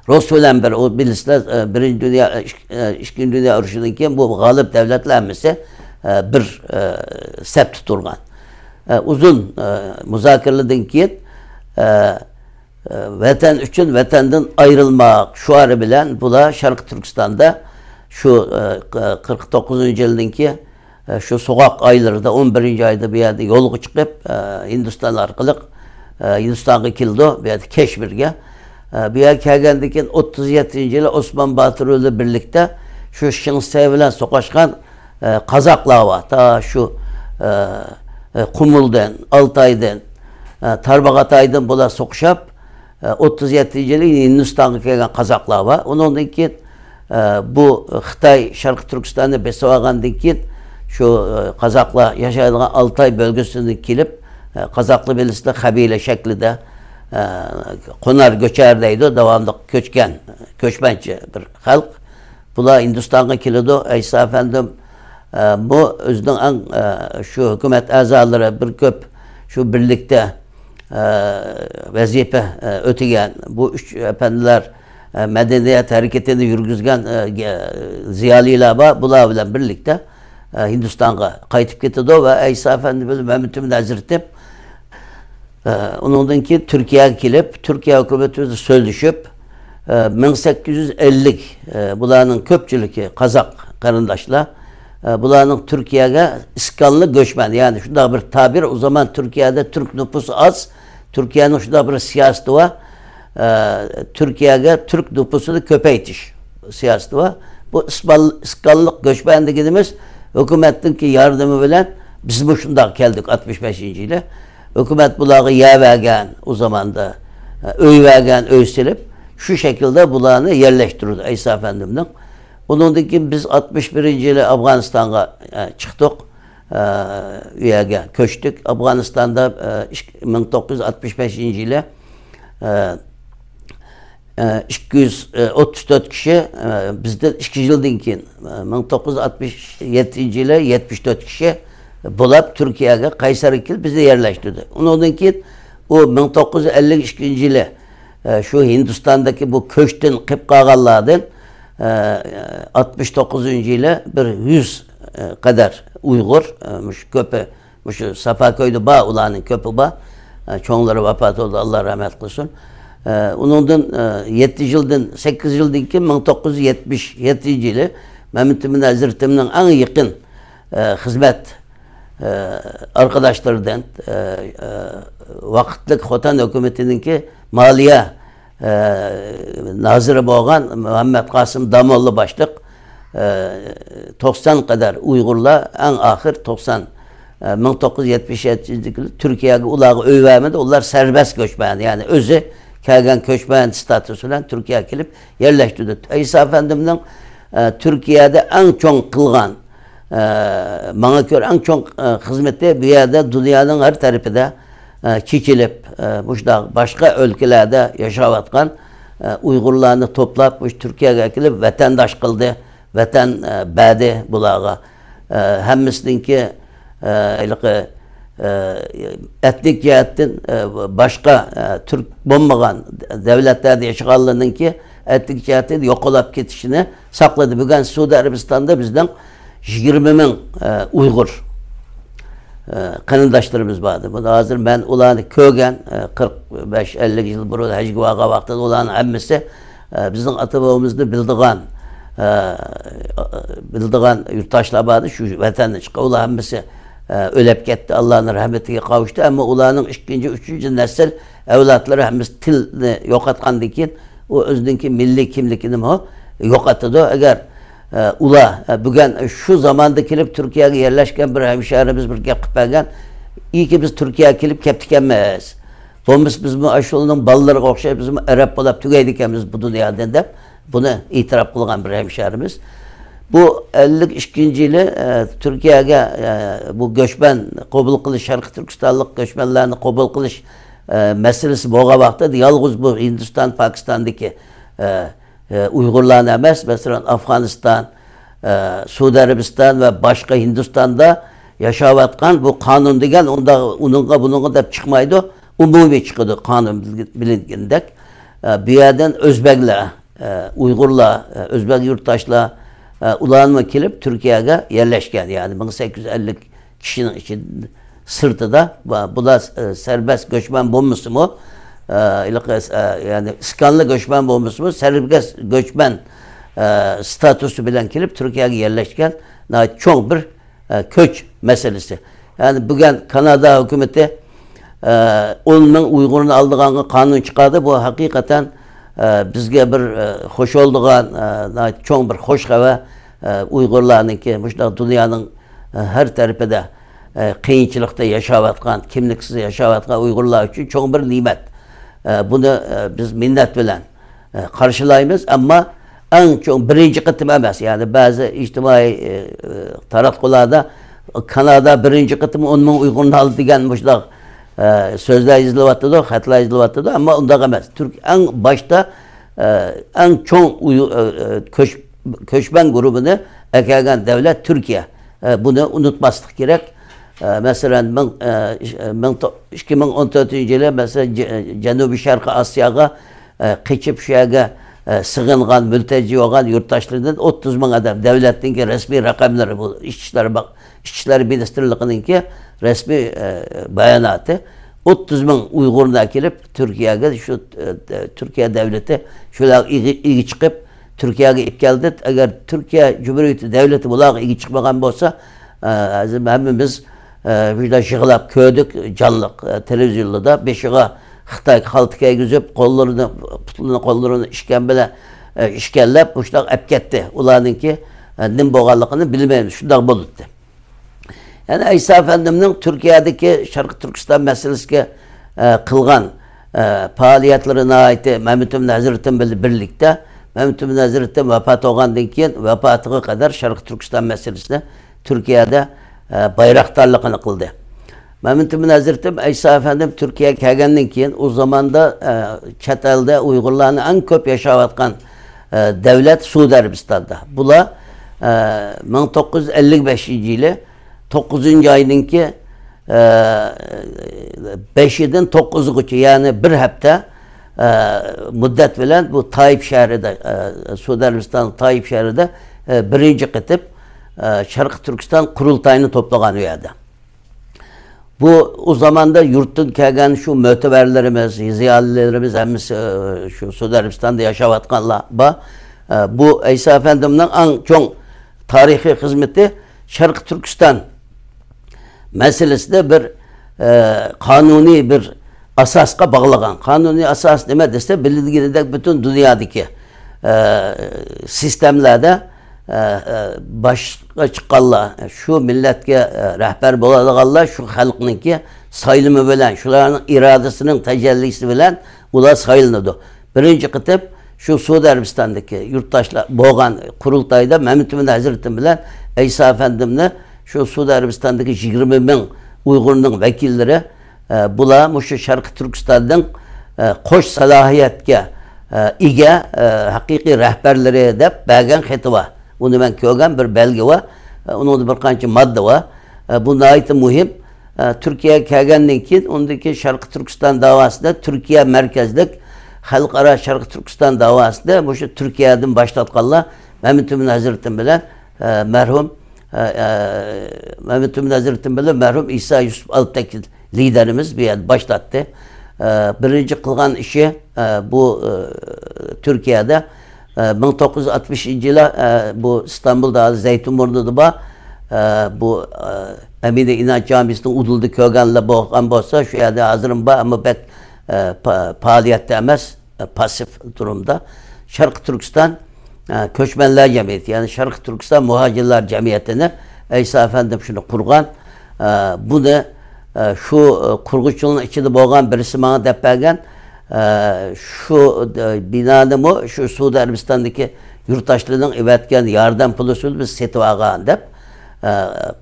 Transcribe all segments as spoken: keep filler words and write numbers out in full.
رۇس بىلەن بىر، ئۇ بىلىسىلەر، ئە، بىرىنچى دۇنيا، ئىك-، ئە، ئىككىنچى دۇنيا ئۇرۇشىدىن كېيىن بۇ غالىب دۆلەتلەر ھەممىسى، ئە، بىر، ئە، سەپتە تۇرغان. ئە، ئۇزۇن، ئە، مۇزاكىرىلەردىن كېيىن، ئە، ئە، ۋەتەن ئۈچۈن ۋەتەندىن ئايرىلماق شوئارى بىلەن بۇلار شەرقىي تۈركىستاندا شۇ، ئە، قىرىق توققۇزىنچى يىلدىن كېيىن، ئە، شۇ سوغۇق ئايلىرىدا، ئون بىرىنچى ئايدا بۇ يەردە يولغا چىقىپ، ئە، ھىندىستان ئارقىلىق، ئە، ھىندىستانغا كېلىدۇ. بۇ يەردە كەچ بىرگە. ئە، بۇ يەرگە كەلگەندىن كېيىن، ئوتتۇز يەتتىنچى يىلى ئوسمان باتۇر بىلەن بىرلىكتە شۇ شىڭسەي بىلەن سوقۇشقان، ئە، قازاقلار بار. تا شۇ، ئە، ئە، قۇمۇلدىن، ئالتايدىن، ئە، تارباغاتايدىن بۇلار سوقۇشۇپ، ئوتتۇز يەتتىنچى يىلى ھىندىستانغا كەلگەن قازاقلار بار. ئۇنىڭدىن كېيىن، ئە، بۇ خىتاي شەرقىي تۈركىستاننى بېسىپ ئالغاندىن كېيىن، شۇ، ئە، قازاقلار ياشايدىغان ئالتاي بۆلگىسىدىن كېلىپ، ئە، قازاقلار بىلىسىلەر، قەبىلە شەكلىدە، ئە، قونار گۆچەر دەيدۇ، داۋاملىق كۆچكەن، كۆچمەنچى بىر خەلق. بۇلار ھىندىستانغا كېلىدۇ. ئەيسا ئەپەندىم، ئە، بۇ ئۆزىنىڭ ئەڭ، ئە، شۇ ھۆكۈمەت ئەزالىرى بىر كۆپ شۇ بىرلىكتە، ئە، ۋەزىپە، ئە، ئۆتىگەن. بۇ ئۈچ ئەپەندىلەر، ئە، مەدەنىيەت ھەرىكىتىنى يۈرگۈزگەن، ئە، گە-، زىيالىيلار بار. بۇلار بىلەن بىرلىكتە، ئە، ھىندىستانغا قايتىپ كېتىدۇ ۋە ئەيسا ئەپەندى بىلەن مەمتىمىن ھەزرىتى ئە، ئۇنىڭدىن كېيىن تۈركىيەگە كېلىپ، تۈركىيە ھۆكۈمىتى بىلەن سۆزلىشىپ، ئە، مىڭ سەككىز يۈز ئەللىك، ئە، بۇلارنىڭ كۆپچىلىكى قازاق قېرىنداشلار. ئە، بۇلارنىڭ تۈركىيەگە ئىسكانلىق گۆچمەن، يەنى شۇنداق بىر تەبىر، ئۇ زامان تۈركىيەدە تۈرك نوپۇسى ئاز، تۈركىيەنىڭ شۇنداق بىر سىياسىتى بار، ئە، تۈركىيەگە تۈرك نوپۇسىنى كۆپەيتىش سىياسىتى بار. بۇ ئىسپان-، ئىسكانلىق گۆچمەن دېگىنىمىز ھۆكۈمەتنىڭكى ياردىمى بىلەن بىزمۇ شۇنداق كەلدۇق ئاتمىش بەشىنچى يىلى. ھۆكۈمەت بۇلارغا يەر بەرگەن، ئۇ زاماندا، ئە، ئۆي بەرگەن، ئۆي سېلىپ، شۇ شەكىلدە بۇلارنى يەرلەشتۈردى ئەيسا ئەپەندىمنىڭ. ئۇنىڭدىن كېيىن بىز ئاتمىش بىرىنچى يىلى ئافغانىستانغا، ئە، چىقتۇق. ئە، ئۇ يەرگە كۆچتۇق. ئافغانىستاندا، ئە، ئىك-، مىڭ توققۇز يۈز ئاتمىش بەشىنچى يىلى، ئە، ئىككى يۈز ئوتتۇز تۆت كىشى، بىزدىن ئىككى يىلدىن كېيىن، مىڭ توققۇز يۈز ئاتمىش يەتتىنچى يىلى يەتمىش تۆت كىشى بولاپ تۈركىيەگە، قەيسەرگە كېلىپ بىزنى يەرلەشتۈردى. ئۇنىڭدىن كېيىن ئۇ مىڭ توققۇز يۈز ئەللىك ئىككىنچى يىلى، شۇ ھىندىستاندىكى بۇ كۆچتىن قېلىپ قالغانلاردىن، ئاتمىش توققۇزىنچى يىلى بىر يۈز قەدەر ئۇيغۇر، مۇشۇ كۆپى مۇشۇ سافاكۆيدە بار، ئۇلارنىڭ كۆپى بار. ئە، چوڭلىرى ۋاپات بولدى، ئاللا رەھمەت قىلسۇن. ئە، ئۇنىڭدىن، ئە، يەتتە يىلدىن، سەككىز يىلدىن كېيىن، مىڭ توققۇز يۈز يەتمىش يەتتىنچى يىلى مەمتىمىن ھەزرىتىمنىڭ ئەڭ يېقىن، ئە، خىزمەت، ئە، ئارقىداشلىرىدىن، ئە، ئە، ۋاقىتلىق خوتەن ھۆكۈمىتىنىڭكى مالىيە ئە، نازىرى بولغان مۇھەممەد قاسىم داموللا باشلىق، ئە، توقسان قەدەر ئۇيغۇرلار، ئەڭ ئاخىر توقسان، ئە، مىڭ توققۇز يۈز يەتمىش يەتتىنچى يىلى تۈركىيەگە ئۇلارغا ئۆي بەرمىدى، ئۇلار سەربەست كۆچمەن، يەنى ئۆزى كەلگەن كۆچمەن ستاتۇسى بىلەن تۈركىيەگە كېلىپ يەرلەشتى. ئەيسا ئەپەندىمنىڭ، ئە، تۈركىيەدە ئەڭ چوڭ قىلغان ئە، ماڭا كۆرە ئەڭ چوڭ، ئە، خىزمىتى بۇ يەردە دۇنيانىڭ ھەر تەرىپىدە، ئە، چېچىلىپ، ئە، مۇشۇنداق باشقا ئۆلكىلەردە ياشاۋاتقان، ئە، ئۇيغۇرلارنى توپلاپ، مۇشۇ تۈركىيەگە ئەكېلىپ ۋەتەنداش قىلدى، ۋەتەن، ئە، بەردى بۇلارغا. ئە، ھەممىسىنىڭكى، ئە، ھېلىقى، ئە، ئەتنىك جەھەتتىن، ئە، باشقا، ئە، تۈرك بولمىغان دەۋلەتلەردە ياشىغانلىرىنىڭكى ئەتنىك جەھەتتىن يوقىلاپ كېتىشىنى ساقلىدى. بۈگۈن سەئۇدى ئەرەبىستاندا بىزنىڭ يىگىرمە مىڭ، ئە، ئۇيغۇر، ئە، قېرىنداشلىرىمىز بار ئىدى. بۇنى ھازىر مەن ئۇلارنى كۆرگەن، ئە، قىرىق بەش، ئەللىك يىل بۇرۇن ھەجگە بارغان ۋاقتىدا ئۇلارنىڭ ھەممىسى، ئە، بىزنىڭ ئاتا بوۋىمىزنى بىلىدىغان، ئە، بىلىدىغان يۇرتداشلار بار ئىدى، شۇ ۋەتەندىن چىققان. ئۇلار ھەممىسى، ئە، ئۆلۈپ كەتتى، ئاللانىڭ رەھمىتىگە قاۋۇشتى. ئەمما ئۇلارنىڭ ئىككىنچى، ئۈچىنچى نەسىل ئەۋلادلىرى ھەممىسى تىلنى يوقاتقاندىن كېيىن، ئۇ ئۆزىنىڭكى مىللىي كىملىكىنىمۇ يوقاتىدۇ. ئەگەر، ئە، ئۇلار، ئە، بۈگۈن شۇ زاماندا كېلىپ تۈركىيەگە يەرلەشكەن بىر ھەمشەھىرىمىز بىر گەپ قىلىپ بەرگەن، ئىيكى بىز تۈركىيەگە كېلىپ كەپتىكەنمىز. بولمىسا بىزمۇ ئاشۇنىڭ بالىلىرىغا ئوخشاش بىزمۇ ئەرەب بولاپ تۈگەيدىكەنمىز بۇ دۇنيادىن دەپ، بۇنى ئېتىراپ قىلغان بىر ھەمشەھىرىمىز. بۇ ئەللىك ئىككىنچى يىلى، ئە، تۈركىيەگە، ئە، بۇ گۆچمەن قوبۇل قىلىش، شەرقىي تۈركىستانلىق گۆچمەنلەرنى قوبۇل قىلىش، ئە، مەسىلىسى بولغان ۋاقىتتا يالغۇز بۇ ھىندىستان، پاكىستاندىكى، ئە، ئە، ئۇيغۇرلارنى ئەمەس، مەسىلەن، ئافغانىستان، ئە، سەئۇدى ئەرەبىستان ۋە باشقا ھىندىستاندا ياشاۋاتقان بۇ قانۇن دېگەن ئۇنداق ئۇنىڭغا، بۇنىڭغا دەپ چىقمايدۇ، ئومۇمىي چىقىدۇ قانۇن بىلگىنىدەك. ئە، بۇ يەردىن ئۆزبەكلەر، ئە، ئۇيغۇرلار، ئە، ئۆزبەك يۇرتداشلار، ئە، ئۇلارمۇ كېلىپ تۈركىيەگە يەرلەشكەن. يەنى مىڭ سەككىز يۈز ئەللىك كىشىنىڭ ئىچى-، سىرتىدا بۇ-، بۇلار، ئە، سەربەست گۆچمەن بولمىسىمۇ، ئە، ھېلىقى، ئە، يەنى ئىسكانلا گۆچمەن بولمىسىمۇ، سەربەست گۆچمەن، ئە، ستاتۇسى بىلەن كېلىپ تۈركىيەگە يەرلەشكەن ناھايىتى چوڭ بىر ئە، كۆچ مەسىلىسى. يەنى بۈگۈن كانادا ھۆكۈمىتى، ئە، ئون مىڭ ئۇيغۇرنى ئالىدىغانغا قانۇن چىقاردى. بۇ ھەقىقەتەن، ئە، بىزگە بىر، ئە، خوش بولىدىغان، ئە، ناھايىتى چوڭ بىر خوش خەۋەر. ئە، ئۇيغۇرلارنىڭكى مۇشۇنداق دۇنيانىڭ، ئە، ھەر تەرىپىدە، ئە، قىيىنچىلىقتا ياشاۋاتقان، كىملىكسىز ياشاۋاتقان ئۇيغۇرلار ئۈچۈن چوڭ بىر نېمەت. ئە، بۇنى، ئە، بىز مىننەت بىلەن ئە، قارشىلايمىز، ئەمما ئەڭ چوڭ بىرىنچى قېتىم ئەمەس. يەنى بەزى ئىجتىمائىي، ئە، تاراتقۇلاردا كانادا بىرىنچى قېتىم ئون مىڭ ئۇيغۇرنى ئالدى دېگەن مۇشۇنداق، ئە، سۆزلەر يېزىلىۋاتىدۇ، خەتلەر يېزىلىۋاتىدۇ، ئەمما ئۇنداق ئەمەس. تۈرك ئەڭ باشتا، ئە، ئەڭ چوڭ ئۇي-، ئە، ئە، كۆچ-، كۆچمەن گۇرۇپپىنى ئەكەلگەن دەۋلەت تۈركىيە. ئە، بۇنى ئۇنتۇماسلىق كېرەك. ئە، مەسىلەن، مىڭ، ئە، مىڭ تو-، ئىككى مىڭ ئون تۆتىنچى يىلى، مەسىلەن، جە-، جەنۇبىي شەرقىي ئاسىياغا ئە، قېچىپ شۇ يەرگە، ئە، سىغىنغان، مۆلتەرجى بولغان يۇرتداشلىرىدىن ئوتتۇز مىڭ ئادەم، دەۋلەتنىڭكى رەسمىي رەقەملىرى، بۇ ئىچكى ئىشلار باق-، ئىچكى ئىشلار مىنىستىرلىقىنىڭكى رەسمىي، ئە، باياناتى. ئوتتۇز مىڭ ئۇيغۇرنى ئەكېلىپ تۈركىيەگە شۇ، ئە، تۈركىيە دەۋلىتى شۇلارغا ئىگە، ئىگە چىقىپ تۈركىيەگە ئېلىپ كەلدى. ئەگەر تۈركىيە جۇمھۇرىيىتى دەۋلىتى بۇلارغا ئىگە چىقمىغان بولسا، ئە، ھازىر ھەممىمىز ئە، مۇشۇنداق يىغلاپ كۆردۇق، جانلىق، ئە، تېلېۋىزىيونلاردا بېشىغا خىتاي خالتا كىيگۈزۈپ، قوللىرىنى، پۇتلىرىنى، قوللىرىنى ئىشكەن بىلەن، ئە، ئىشكەنلەپ، مۇشۇنداق ئەپ كەتتى. ئۇلارنىڭكى، ئە، نېمە بولغانلىقىنى بىلمەيمىز. شۇنداق بولۇپتۇ. يەنى ئەيسا ئەپەندىمنىڭ تۈركىيەدىكى شەرقىي تۈركىستان مەسىلىسىگە، ئە، قىلغان، ئە، پائالىيەتلىرى ناھايىتى مەمتىمىن ھەزرىتىم بىلەن بىرلىكتە، مەمتىمىن ھەزرىتىم ۋاپات بولغاندىن كېيىن ۋاپاتىغا قەدەر شەرقىي تۈركىستان مەسىلىسىنى تۈركىيەدە، ئە، بايراقدارلىقىنى قىلدى. مەمتىمىن ھەزرىتىم ئەيسا ئەپەندىم تۈركىيەگە كەلگەندىن كېيىن، ئۇ زاماندا، ئە، چەت ئەلدە ئۇيغۇرلارنىڭ ئەڭ كۆپ ياشاۋاتقان، ئە، دەۋلەت سەئۇدى ئەرەبىستاندا. بۇلار، ئە، مىڭ توققۇز يۈز ئەللىك بەشىنچى يىلى توققۇزىنچى ئاينىڭكى، ئە، بەشىدىن توققۇزىغىچە، يەنى بىر ھەپتە، ئە، مۇددەت بىلەن بۇ تايىپ شەھىرىدە، ئە، سەئۇدى ئەرەبىستان تايىپ شەھىرىدە، ئە، بىرىنچى قېتىپ، ئە، شەرقىي تۈركىستان قۇرۇلتايىنى توپلىغان ئۇ يەردە. بۇ، ئۇ زاماندا يۇرتتىن كەلگەن شۇ مۆتىۋەرلىرىمىز، زىيالىيلىرىمىز ھەممىسى، ئە، شۇ سەئۇدى ئەرەبىستاندا ياشاۋاتقانلار بار. ئە، بۇ ئەيسا ئەپەندىمنىڭ ئەڭ چوڭ تارىخىي خىزمىتى شەرقىي تۈركىستان مەسىلىسىدە بىر، ئە، قانۇنىي بىر ئاساسقا باغلىغان. قانۇنىي ئاساس نېمە دېسە، بىلىدىغىنىدەك پۈتۈن دۇنيادىكى، ئە، سىستېمىلاردا، ئە، ئە، باشقا چىققانلار، شۇ مىللەتكە، ئە، رەھبەر بولىدىغانلار شۇ خەلقنىڭكى سايلىمى بىلەن، شۇلارنىڭ ئىرادىسىنىڭ تەجەللىسى بىلەن ئۇلار سايلىنىدۇ. بىرىنچى قېتىپ شۇ سەئۇدى ئەرەبىستاندىكى يۇرتداشلار بولغان قۇرۇلتايدا مەمتىمىن ھەزرىتىم بىلەن ئەيسا ئەپەندىمنى شۇ سەئۇدى ئەرەبىستاندىكى يىگىرمە مىڭ ئۇيغۇرنىڭ ۋەكىللىرى، ئە، بۇلار مۇشۇ شەرقىي تۈركىستاننىڭ، ئە، قوش سالاھىيەتكە، ئە، ئىگە، ئە، ھەقىقىي رەھبەرلىرى دەپ بەرگەن خېتى بار. ئۇنى مەن كۆرگەن بىر بەلگە بار. ئە، ئۇنىڭدا بىر قانچە ماددا بار. ئە، بۇ ناھايىتى مۇھىم. ئە، تۈركىيەگە كەلگەندىن كېيىن، ئۇندىن كېيىن شەرقىي تۈركىستان داۋاسىدا تۈركىيە مەركەزلىك خەلقئارا شەرقىي تۈركىستان داۋاسىدا مۇشۇ تۈركىيەدىن باشلاتقانلار مەمتىمىن ھەزرىتىم بىلەن، ئە، مەرھۇم، ئە، ئە، مەمتىمىن ھەزرىتىم بىلەن مەرھۇم ئىسا يۈسۈپ ئالپتەك لىدېرىمىز بۇ يەردە باشلاتتى. ئە، بىرىنچى قىلغان ئىشى، ئە، بۇ، ئە، تۈركىيەدە، ئە، مىڭ توققۇز يۈز ئاتمىشىنچى يىلى، ئە، بۇ ئىستانبۇلدا، ھازىر زەيتۇنبۇرنۇدا بار، ئە، بۇ، ئە، ئەمىنە ئىنانچ جامىسىنىڭ ئۇدۇلىدا كۆرگەنلەر بولغان بولسا، شۇ يەردە ھازىرمۇ بار، ئەمما بەك، ئە، پا-، پائالىيەتتە ئەمەس، ئە، پاسسىپ تۇرۇمدا. شەرقىي تۈركىستان، ئە، كۆچمەنلەر جەمئىيىتى، يەنى شەرقىي تۈركىستان مۇھاجىرلار جەمئىيىتىنى ئەيسا ئەپەندىم شۇنى قۇرغان. ئە، بۇنى، ئە، شۇ، ئە، قۇرغۇچىلارنىڭ ئىچىدە بولغان بىرسى ماڭا دەپ بەرگەن. ئە، شۇ، ئە، بىنانىمۇ شۇ سەئۇدى ئەرەبىستاندىكى يۇرتداشلىرىنىڭ ئېۋەتكەن ياردەم پۇلى ئۈستىدە بىز سېتىۋالغان دەپ، ئە،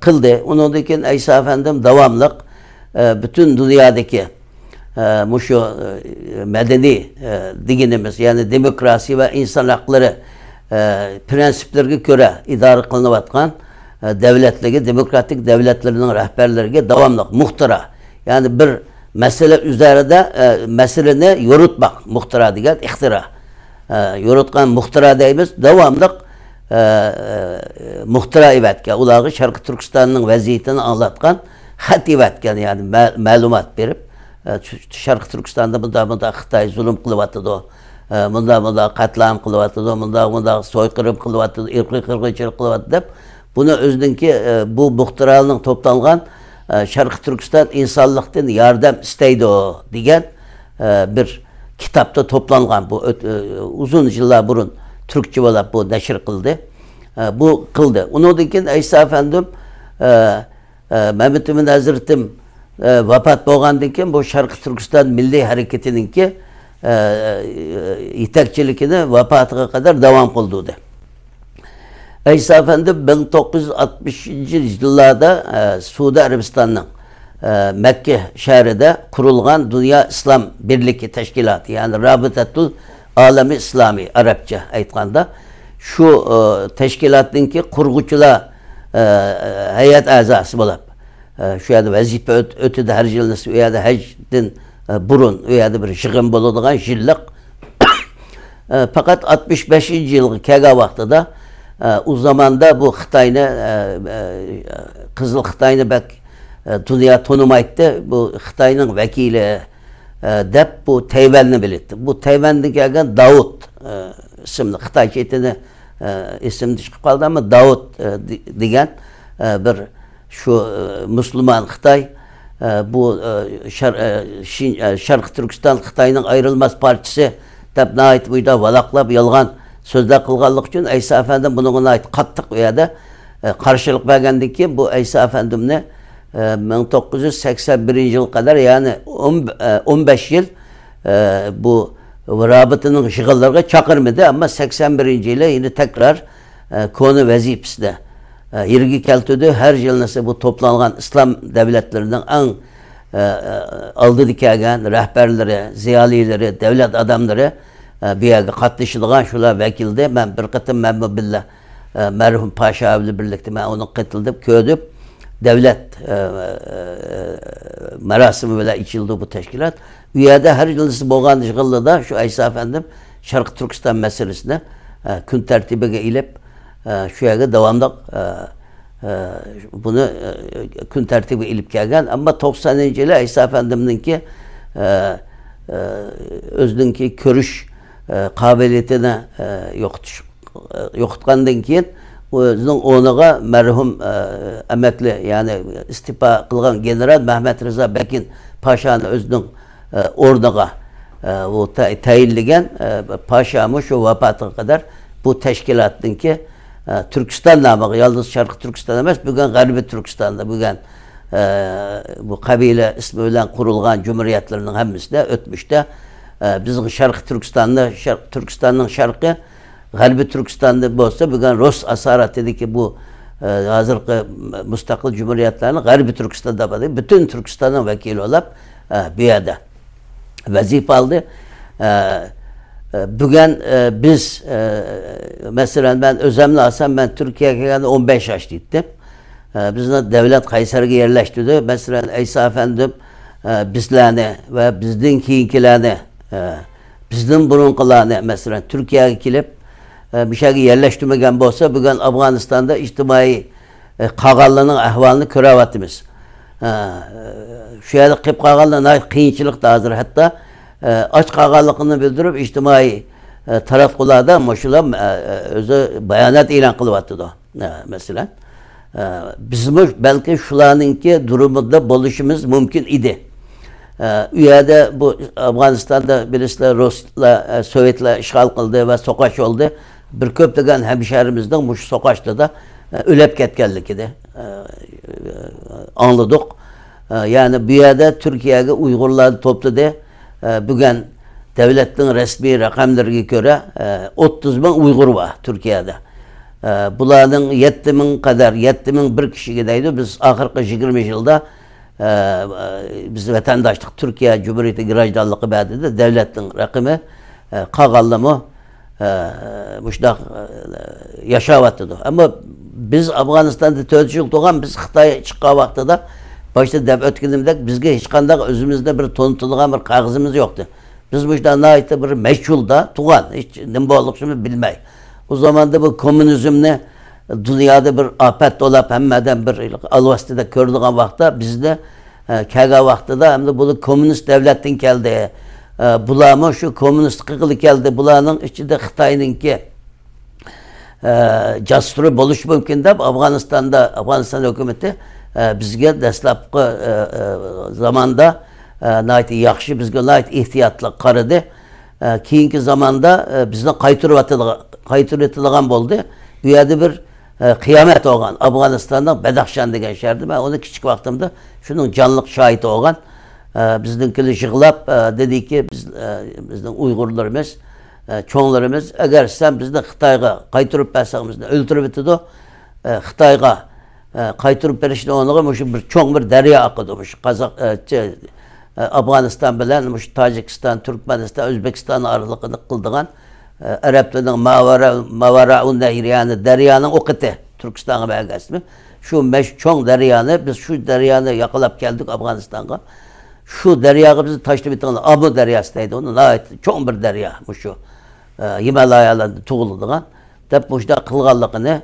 قىلدى. ئۇنىڭدىن كېيىن ئەيسا ئەپەندىم داۋاملىق، ئە، پۈتۈن دۇنيادىكى، ئە، مۇشۇ، ئە، مەدەنىي، ئە، دېگىنىمىز، يەنى دېموكراتىيە ۋە ئىنسان ھەقلىرى، ئە، پىرىنسىپلىرىگە كۆرە ئىدارە قىلىنىۋاتقان، ئە، دەۋلەتلىرىگە، دېموكراتىك دەۋلەتلىرىنىڭ رەھبەرلىرىگە داۋاملىق مۇختىرا، يەنى بىر مەسىلە ئۈزەرىدە، ئە، مەسىلىنى يورۇتماق، مۇختىرا دېگەن ئىختىرا. ئە، يورۇتقان مۇختىرا دەيمىز، داۋاملىق، ئە، ئە، مۇختىرا ئېۋەتكەن. ئۇلارغا شەرقىي تۈركىستاننىڭ ۋەزىيىتىنى ئاڭلاتقان خەت ئېۋەتكەن، يەنى مە-، مەلۇمات بېرىپ، ئە، شەرقىي تۈركىستاندا مۇنداق، مۇنداق خىتاي زۇلۇم قىلىۋاتىدۇ، ئە، مۇنداق، مۇنداق قەتلىئام قىلىۋاتىدۇ، مۇنداق، مۇنداق سويقىرىم قىلىۋاتىدۇ، ئىرقىي قىرغىنچىلىق قىلىۋاتىدۇ دەپ، بۇنى ئۆزىنىڭكى، ئە، بۇ مۇختىرانىڭ توپلانغان، ئە، شەرقىي تۈركىستان ئىنسانلىقتىن ياردەم ئىستەيدۇ دېگەن، ئە، بىر كىتابتا توپلانغان. بۇ ئۆت-، ئە، ئۇزۇن يىللار بۇرۇن تۈركچە بولاپ بۇ نەشر قىلدى. ئە، بۇ قىلدى. ئۇنىڭدىن كېيىن ئەيسا ئەپەندىم، ئە، ئە، مەمتىمىن ھەزرىتىم، ئە، ۋاپات بولغاندىن كېيىن بۇ شەرقىي تۈركىستان مىللىي ھەرىكىتىنىڭكى، ئە، يېتەكچىلىكىنى ۋاپاتىغا قەدەر داۋام قىلدۇردى. ئەيسا ئەپەندىم مىڭ توققۇز يۈز ئاتمىشىنچى يىللاردا، ئە، سەئۇدى ئەرەبىستاننىڭ، ئە، مەككە شەھىرىدە قۇرۇلغان دۇنيا ئىسلام بىرلىكى تەشكىلاتى، يەنى رابىتەتۇل ئالەمى ئىسلامى، ئەرەبچە ئېيتقاندا، شۇ، ئە، تەشكىلاتنىڭكى قۇرغۇچىلار، ئە، ھەيئەت ئەزاسى بولۇپ، ئە، شۇ يەردە ۋەزىپە ئۆت-، ئۆتىدى، ھەر يىلى ئۇ يەردە ھەجدىن، ئە، بۇرۇن ئۇ يەردە بىر يىغىن بولىدىغان يىللىق. ئە، پەقەت ئاتمىش بەشىنچى يىلغا كەلگەن ۋاقتىدا، ئە، ئۇ زاماندا بۇ خىتاينى، ئە، ئە، قىزىل خىتاينى بەك، ئە، دۇنيا تونۇمايتتى. بۇ خىتاينىڭ ۋەكىلى، ئە، دەپ بۇ تەيۋەننى بىلەتتى. بۇ تەيۋەندىن كەلگەن داۋۇت، ئە، ئىسىملىك خىتايچە ئېتىنى، ئە، ئېسىمدىن چىقىپ قالدى، ئەمما داۋۇت، ئە، دې-، دېگەن، ئە، بىر شۇ، ئە، مۇسۇلمان خىتاي، ئە، بۇ، ئە، شەر-، ئە، شىن-، ئە، شەرقىي تۈركىستان خىتاينىڭ ئايرىلماس پارچىسى دەپ ناھايىتى بۇيدا ۋالاقلاپ يالغان سۆزلەر قىلغانلىقى ئۈچۈن ئەيسا ئەپەندىم بۇنىڭغا ناھايىتى قاتتىق ئۇ يەردە، ئە، قارشىلىق بەرگەندىن كېيىن بۇ ئەيسا ئەپەندىمنى، ئە، مىڭ توققۇز يۈز سەكسەن بىرىنچى يىلغا قەدەر، يەنى ئون، ئە، ئون بەش يىل، ئە، بۇ رابىتىنىڭ يىغىنلىرىغا چاقىرمىدى، ئەمما سەكسەن بىرىنچى يىلى يەنە تەكرار، ئە، كونا ۋەزىپىسىدە، ئە، يېرىگە كەلتۈردى. ھەر يىلنىسى بۇ توپلانغان ئىسلام دەۋلەتلىرىنىڭ ئەڭ، ئە، ئە، ئالدىدا كەلگەن رەھبەرلىرى، زىيالىيلىرى، دەۋلەت ئادەملىرى، ئە، بۇ يەرگە قاتنىشىدىغان شۇلار ۋەكىلدى. مەن بىر قېتىم مەنمۇ بىللە، ئە، مەرھۇم پاشا بىلەن بىرلىكتە مەن ئۇنى قېتىلدىپ كۆردۈم. دەۋلەت، ئە، ئە، مەراسىمى بىلەن ئېچىلدى بۇ تەشكىلات. ئۇ يەردە ھەر يىللىسى بولغان يىغىنلىرىدا شۇ ئەيسا ئەپەندىم شەرقىي تۈركىستان مەسىلىسىنى، ئە، كۈن تەرتىپىگە ئېلىپ، ئە، شۇ يەرگە داۋاملىق، ئە، ئە، بۇنى، ئە، كۈن تەرتىپىگە ئېلىپ كەلگەن. ئەمما توقسانىنچى يىلى ئەيسا ئەپەندىمنىڭكى، ئە، ئە، ئۆزىنىڭكى كۆرۈش، ئە، قابىلىيىتىنى، ئە، يوقىتىش، ئە، يوقىتقاندىن كېيىن ئۆزىنىڭ ئورنىغا مەرھۇم، ئە، ئەمەكلى، يەنى ئىستېپا قىلغان گېنېرال مەمەت رىزا بەكىن پاشانى ئۆزىنىڭ، ئە، ئورنىغا، ئە، ئۇ تە-، تەيىنلىگەن، ئە، پاشامۇ شۇ ۋاپاتىغا قەدەر بۇ تەشكىلاتنىڭكى، ئە، تۈركىستان نامىغا، يالغۇز شەرقىي تۈركىستان ئەمەس، بۈگۈن غەربىي تۈركىستاندا، بۈگۈن، ئە، بۇ قەبىلە ئىسمى بىلەن قۇرۇلغان جۇمھۇرىيەتلەرنىڭ ھەممىسىدە ئۆتمۈشتە، ئە، بىزنىڭ شەرقىي تۈركىستاندا، شەرق-، تۈركىستاننىڭ شەرقى، غەربىي تۈركىستاندا بولسا، بۈگۈن رۇس ئاسارىتىدىكى بۇ، ئە، ھازىرقى مۇستەقىل جۇمھۇرىيەتلەرنىڭ غەربىي تۈركىستاندا بار، پۈتۈن تۈركىستاننىڭ ۋەكىلى بولۇپ، ئە، بۇ يەردە ۋەزىپە ئالدى. ئە، ئە، بۈگۈن، ئە، بىز، ئە، مەسىلەن، مەن ئۆزەمنى ئالسام، مەن تۈركىيەگە كەلگەندە ئون بەش ياش ئىدىم. ئە، بىزنى دەۋلەت قەيسەرگە يەرلەشتۈردى. مەسىلەن، ئەيسا ئەپەندىم، ئە، بىزلەرنى ۋە بىزدىن كېيىنكىلەرنى، ئە، بىزدىن بۇرۇنقىلارنى، مەسىلەن، تۈركىيەگە كېلىپ، ئە، مۇشۇ يەرگە يەرلەشتۈرمىگەن بولسا، بۈگۈن ئافغانىستاندا ئىجتىمائىي، ئە، قالغانلارنىڭ ئەھۋالىنى كۆرۈۋاتىمىز. ئە، شۇ يەردە قېلىپ قالغانلار ناھايىتى قىيىنچىلىقتا ھازىر. ھەتتا، ئە، ئاچ قالغانلىقىنى بىلدۈرۈپ، ئىجتىمائىي، ئە، تاراتقۇلاردا مۇشۇلار، ئە، ئە، ئۆزى بايانات ئېلان قىلىۋاتىدۇ. ئە، مەسىلەن، ئە، بىزمۇ بەلكى شۇلارنىڭكى دۇرۇمىدا بولۇشىمىز مۇمكىن ئىدى. ئە، ئۇ يەردە بۇ ئافغانىستاندا بىلىسىلەر، رۇسلار، ئە، سوۋېتلار ئىشغال قىلدى ۋە سوقۇش بولدى. بىر كۆپلىگەن ھەمشەھىرىمىزنىڭ مۇشۇ سوقۇشلىردا، ئە، ئۆلۈپ كەتكەنلىكىنى، ئە، ئاڭلىدۇق. ئە، يەنى بۇ يەردە تۈركىيەگە ئۇيغۇرلارنى توپلىدى. ئە، بۈگۈن دەۋلەتنىڭ رەسمىي رەقەملىرىگە كۆرە، ئە، ئوتتۇز مىڭ ئۇيغۇر بار تۈركىيەدە. ئە، بۇلارنىڭ يەتتە مىڭ قەدەر، يەتتە مىڭ بىر كىشىگە دەيدۇ، بىز ئاخىرقى يىگىرمە يىلدا، ئە، بىز ۋەتەنداشلىق، تۈركىيە جۇمھۇرىيىتى گىراژدانلىقى بەردى دەپ دەۋلەتنىڭ رەقىمى، ئە، قالغانلىرىمۇ، ئە، مۇشۇنداق، ئە، ياشاۋاتىدۇ. ئەمما بىز ئافغانىستاندا تۆت يىل تۇرغان، بىز خىتاي چىققان ۋاقتىدا، باشتا دەپ ئۆتكىنىمدەك، بىزگە ھېچقانداق ئۆزىمىزنى بىر تونۇتىدىغان بىر قەغىزىمىز يوقتى. بىز مۇشۇنداق ناھايىتى بىر مەشغۇلدا تۇغان، ھېچ نېمە بولغۇچىنى بىلمەي. ئۇ زاماندا بۇ كوممۇنىزمنى دۇنيادا بىر ئاپەت بولاپ، ھەممە ئادەم بىر ئالۋاستىدەك كۆرىدىغان ۋاقىتتا، بىزنى، ئە، كەلگەن ۋاقتىدا، ئەمدى بۇلار كوممۇنىست دۆلەتتىن كەلدى. ئە، بۇلارمۇ شۇ كوممۇنىستلىق قىلغىلى كەلدى. بۇلارنىڭ ئىچىدە خىتاينىڭكى ئە، جاسۇسلىرى بولۇشى مۇمكىن دەپ، ئافغانىستاندا، ئافغانىستان ھۆكۈمىتى، ئە، بىزگە دەسلەپكى، ئە، ئە، زاماندا، ئە، ناھايىتى ياخشى، بىزگە ناھايىتى ئېھتىياتلىق قارىدى. ئە، كېيىنكى زاماندا، ئە، بىزنى قايتۇرۇۋېتىدىغان، قايتۇرۇۋېتىدىغان بولدى. ئۇ يەردە بىر، ئە، قىيامەت بولغان. ئافغانىستاننىڭ بەدەخشان دېگەن شەھىرىدە. مەن ئۇنى كىچىك ۋاقتىمدا شۇنىڭ جانلىق شاھىتى بولغان. ئە، بىزنىڭكىلەر يىغلاپ، ئە، دېدىكى، بىز، ئە، بىزنىڭ ئۇيغۇرلىرىمىز، ئە، چوڭلىرىمىز، ئەگەر سەن بىزنى خىتايغا قايتۇرۇپ بەرسەڭ، بىزنى ئۆلتۈرۈۋېتىدۇ. ئە، خىتايغا، ئە، قايتۇرۇپ بېرىشنىڭ ئورنىغا مۇشۇ بىر چوڭ بىر دەريا ئاقىدۇ. مۇشۇ قازاق، ئە، چ-، ئە، ئافغانىستان بىلەن مۇشۇ تاجىكىستان، تۈركمەنىستان، ئۆزبېكىستان ئارىلىقىدا قىلىدىغان، ئە، ئەرەبلەرنىڭ ماۋارا-، ماۋارائۇ نەھر، يەنى دەريانىڭ ئوقىتى، تۈركىستانغا بەرگەنسىمۇ؟ شۇ مەش-، چوڭ دەريانى بىز، شۇ دەريانى ياقىلاپ كەلدۇق ئافغانىستانغا. شۇ دەرياغا بىزنى تاشلىۋېتىڭلار. ئامۇ دەرياسى دەيدۇ ئۇنى. ناھايىتى چوڭ بىر دەريا مۇشۇ، ئە، ھىمالايالاردا تۇغۇلىدىغان، دەپ مۇشۇنداق قىلغانلىقىنى،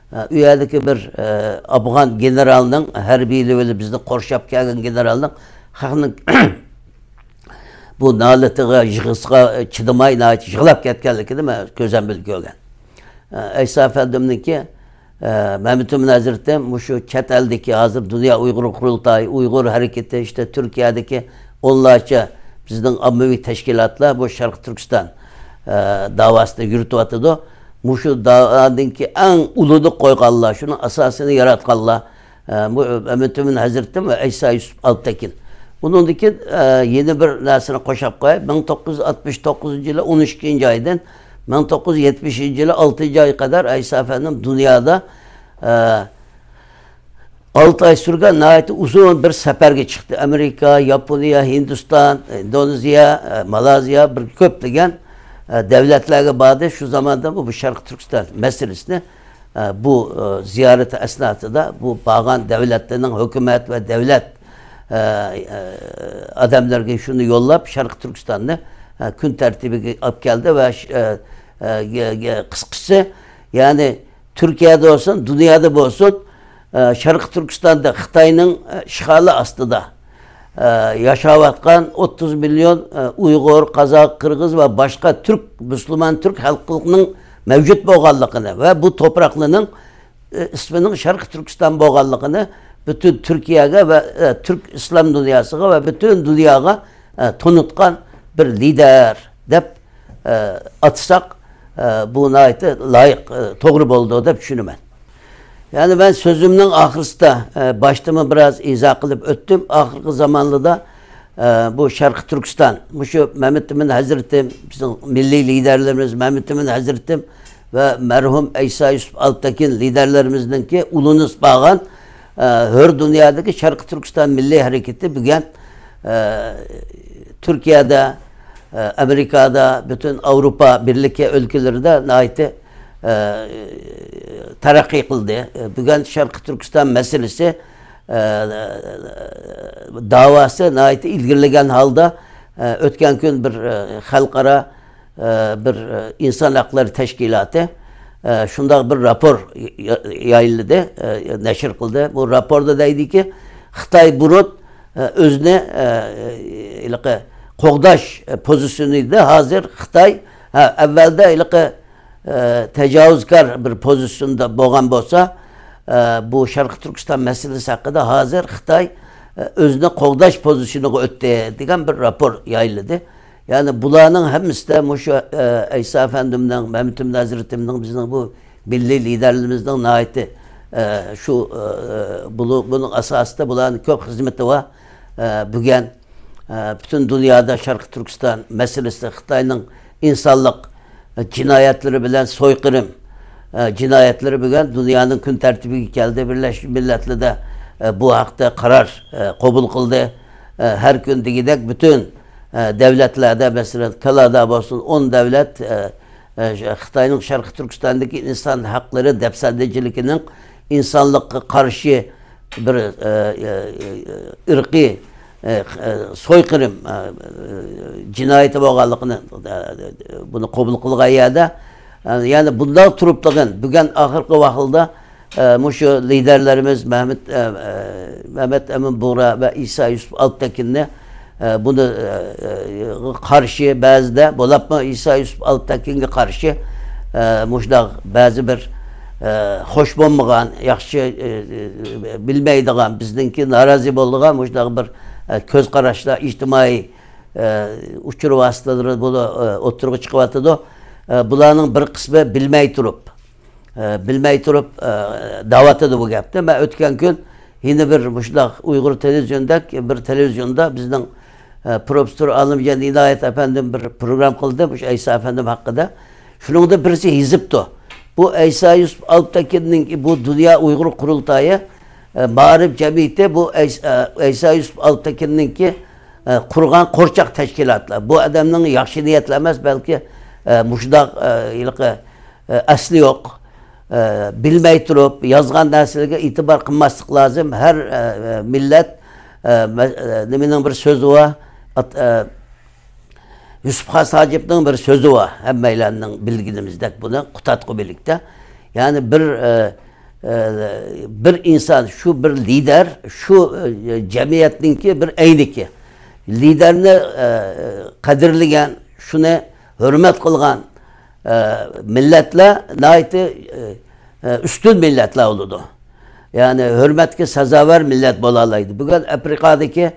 ئە، ئۇ يەردىكى بىر، ئە، ئافغان گېنېرالنىڭ، ھەربىيلىرى بىلەن بىزنى قورشاپ كەلگەن گېنېرالنىڭ خەقنىڭ بۇ نالىتىغا، يىغىسىغا چىدىماي، ناھايىتى يىغلاپ كەتكەنلىكىنى مەن كۆزۈم بىلەن كۆرگەن. ئە، ئەيسا ئەپەندىمنىڭكى، ئە، مەمتىمىن ھەزرىتىم مۇشۇ چەت ئەلدىكى، ھازىر دۇنيا ئۇيغۇر قۇرۇلتايى، ئۇيغۇر ھەرىكىتى، ئىشتە تۈركىيەدىكى ئونلارچە بىزنىڭ ئاممىۋى تەشكىلاتلار بۇ شەرقىي تۈركىستان، ئە، داۋاسىنى يۈرۈتۈۋاتىدۇ. مۇشۇ داۋانىڭكى ئەڭ ئۇلىنى قويغانلار، شۇنىڭ ئاساسىنى ياراتقانلار، ئە، بۇ مەمتىمىن ھەزرىتىم ۋە ئەيسا يۈسۈپ ئالپتەكىن. ئۇنىڭدىن كېيىن، ئە، يەنە بىر نەرسىنى قوشاپ قوياي. مىڭ توققۇز يۈز ئاتمىش توققۇزىنچى يىلى ئون ئىككىنچى ئايدىن مىڭ توققۇز يۈز يەتمىشىنچى يىلى ئالتىنچى ئايغا قەدەر ئەيسا ئەپەندىم دۇنيادا، ئە، ئالتە ئاي سۈرگەن ناھايىتى ئۇزۇن بىر سەپەرگە چىقتى. ئامېرىكا، ياپونىيە، ھىندىستان، ئىندونېزىيە، ئە، مالايزىيە، بىر كۆپلىگەن، ئە، دۆلەتلەرگە باردى. شۇ زاماندا بۇ، بۇ شەرقىي تۈركىستان مەسىلىسىنى، ئە، بۇ، ئە، زىيارىتى ئەسناسىدا بۇ بارغان دۆلەتلەرنىڭ ھۆكۈمەت ۋە دۆلەت، ئە، ئە، ئادەملىرىگە شۇنى يوللاپ، شەرقىي تۈركىستاننى، ئە، كۈن تەرتىبىگە ئاپ كەلدى ۋە ش-، ئە، ئە، گە-، گە-، قىسقىسى، يەنى تۈركىيەدە بولسۇن، دۇنيادا بولسۇن، ئە، شەرقىي تۈركىستاندا خىتاينىڭ، ئە، ئىشغالى ئاستىدا، ئە، ياشاۋاتقان ئوتتۇز مىليون، ئە، ئۇيغۇر، قازاق، قىرغىز ۋە باشقا تۈرك، مۇسۇلمان تۈرك خەلقىنىڭ مەۋجۇت بولغانلىقىنى ۋە بۇ توپراقلارنىڭ، ئە، ئىسمىنىڭ شەرقىي تۈركىستان بولغانلىقىنى پۈتۈن تۈركىيەگە ۋە، ئە، تۈرك ئىسلام دۇنياسىغا ۋە پۈتۈن دۇنياغا، ئە، تونۇتقان بىر لىدەر دەپ، ئە، ئاتىساق، ئە، بۇ ناھايىتى لايىق، ئە، توغرا بولىدۇ دەپ چۈشىنىمەن. يەنى مەن سۆزۈمنىڭ ئاخىرىسىدا، ئە، باشتىمۇ بىراز ئىزاھ قىلىپ ئۆتتۈم. ئاخىرقى زامانلىدا، ئە، بۇ شەرقىي تۈركىستان، مۇشۇ مەمتىمىن ھەزرىتىم، بىزنىڭ مىللىي لىدەرلىرىمىز مەمتىمىن ھەزرىتىم ۋە مەرھۇم ئەيسا يۈسۈپ ئالپتەكىن لىدەرلىرىمىزنىڭكى ئۇلىنىپ بارغان، ئە، ھۆر دۇنيادىكى شەرقىي تۈركىستان مىللىي ھەرىكىتى بۈگۈن، ئە، تۈركىيەدە، ئە، ئامېرىكادا، پۈتۈن ئاۋروپا بىرلىكى ئۆلكىلىرىدە ناھايىتى، ئە، تەرەققىي قىلدى. بۈگۈن شەرقىي تۈركىستان مەسىلىسى، ئە، داۋاسى ناھايىتى ئىلگىرىلىگەن ھالدا، ئە، ئۆتكەن كۈن بىر، ئە، خەلقئارا، ئە، بىر، ئە، ئىنسان ھەقلىرى تەشكىلاتى، ئە، شۇنداق بىر راپور يا-، يايلىدى، ئە، نەشر قىلدى. بۇ راپوردا دەيدىكى، خىتاي بۇرۇن، ئە، ئۆزىنى، ئە، ھېلىقى قوغداش، ئە، پوزىتسىيونىدا، ھازىر خىتاي، ھە، ئەۋۋەلدە ھېلىقى، ئە، تاجاۋۇزكار بىر پوزىتسىيوندا بولغان بولسا، ئە، بۇ شەرقىي تۈركىستان مەسىلىسى ھەققىدە ھازىر خىتاي، ئە، ئۆزىنى قوغداش پوزىتسىيونىغا ئۆتتى دېگەن بىر راپور يايلىدى. يەنى بۇلارنىڭ ھەممىسىدە مۇشۇ، ئە، ئەيسا ئەپەندىمنىڭ، مەمتىمىن ھەزرىتىمنىڭ، بىزنىڭ بۇ مىللىي لىدەرلىرىمىزنىڭ ناھايىتى، ئە، شۇ، ئە، بۇلۇ-، بۇنىڭ ئاساسىدا بۇلارنىڭ كۆپ خىزمىتى بار. ئە، بۈگۈن، ئە، پۈتۈن دۇنيادا شەرقىي تۈركىستان مەسىلىسى خىتاينىڭ ئىنسانلىق، ئە، جىنايەتلىرى بىلەن سويقىرىم، ئە، جىنايەتلىرى بۈگۈن دۇنيانىڭ كۈن تەرتىپىگە كەلدى. بىرلەشمىش مىللەتلەردە، ئە، بۇ ھەقتە قارار، ئە، قوبۇل قىلدى. ئە، ھەر كۈن دېگۈدەك پۈتۈن، ئە، دۆلەتلەردە، مەسىلەن، كانادا بولسۇن، ئون دۆلەت، ئە، ئە، ش-، خىتاينىڭ شەرقىي تۈركىستاندىكى ئىنسان ھەقلىرى دەپسەندىچىلىكىنىڭ ئىنسانلىققا قارشى بىر، ئە، ئە، ئە، ئىرقىي، ئە، ئە، سويقىرىم، ئە، ئە، جىنايىتى بولغانلىقىنى، ئە، بۇنى قوبۇل قىلغان يەردە، ئە، يەنى بۇنداق تۇرۇپلىغىن بۈگۈن ئاخىرقى ۋاقىتلاردا، ئە، مۇشۇ لىدەرلىرىمىز مەمەت، ئە، ئە، مەمەت ئەمىن بۇغرا ۋە ئىسا يۈسۈپ ئالپتەكىننى، ئە، بۇنى، ئە، ئە، قارشى بەزىدە، بولۇپمۇ ئىسا يۈسۈپ ئالپتەكىنگە قارشى، ئە، مۇشۇنداق بەزى بىر، ئە، خوش بولمىغان، ياخشى، ئە، ئە، بىلمەيدىغان، بىزنىڭكى نارازى بولىدىغان مۇشۇنداق بىر، ئە، كۆز قاراشلار ئىجتىمائىي، ئە، ئۇچۇر ۋاسىتىلىرى بۇ، ئە، ئوتتۇرىغا چىقىۋاتىدۇ. ئە، بۇلارنىڭ بىر قىسمى بىلمەي تۇرۇپ، ئە، بىلمەي تۇرۇپ، ئە، دەۋاتىدۇ بۇ گەپنى. مەن ئۆتكەن كۈن يەنە بىر مۇشۇنداق ئۇيغۇر تېلېۋىزىيونىدەك بىر تېلېۋىزىيوندا بىزنىڭ، ئە، پروفېسسور ئالىمجان ئىنايەت ئەپەندىم بىر پروگرام قىلدى مۇشۇ ئەيسا ئەپەندىم ھەققىدە. شۇنىڭدا بىرسى يېزىپتۇ. بۇ ئەيسا يۈسۈپ ئالپتەكىننىڭ بۇ دۇنيا ئۇيغۇر قۇرۇلتايى، ئە، مائارىپ جەمئىيىتى بۇ ئەيس-، ئە، ئەيسا يۈسۈپ ئالپتەكىننىڭكى، ئە، قۇرغان قورچاق تەشكىلاتلار. بۇ ئادەمنىڭ ياخشى نىيەتلەر ئەمەس، بەلكى، ئە، مۇشۇنداق، ئە، ھېلىقى ئە، ئەسلى يوق، ئە، بىلمەي تۇرۇپ يازغان نەرسىلەرگە ئېتىبار قىلماسلىق لازىم. ھەر، ئە، ئە، مىللەت، ئە، مە-، ئە، نېمىنىڭ بىر سۆزى بار، ئات-، ئە، يۈسۈپ خاس ھاجىپنىڭ بىر سۆزى بار، ھەممەيلەننىڭ بىلگىنىمىزدەك بۇنى قۇتادغۇ بىرلىكتە. يەنى بىر، ئە، ئە، بىر ئىنسان، شۇ بىر لىدەر، شۇ، ئە، جەمئىيەتنىڭكى بىر ئەينىكى. لىدەرنى، ئە، قەدىرلىگەن، شۇنى ھۆرمەت قىلغان، ئە، مىللەتلەر ناھايىتى، ئە، ئە، ئۈستۈن مىللەتلەر بولىدۇ. يەنى ھۆرمەتكە سازاۋەر مىللەت بولالايدۇ. بۈگۈن ئافرىقادىكى،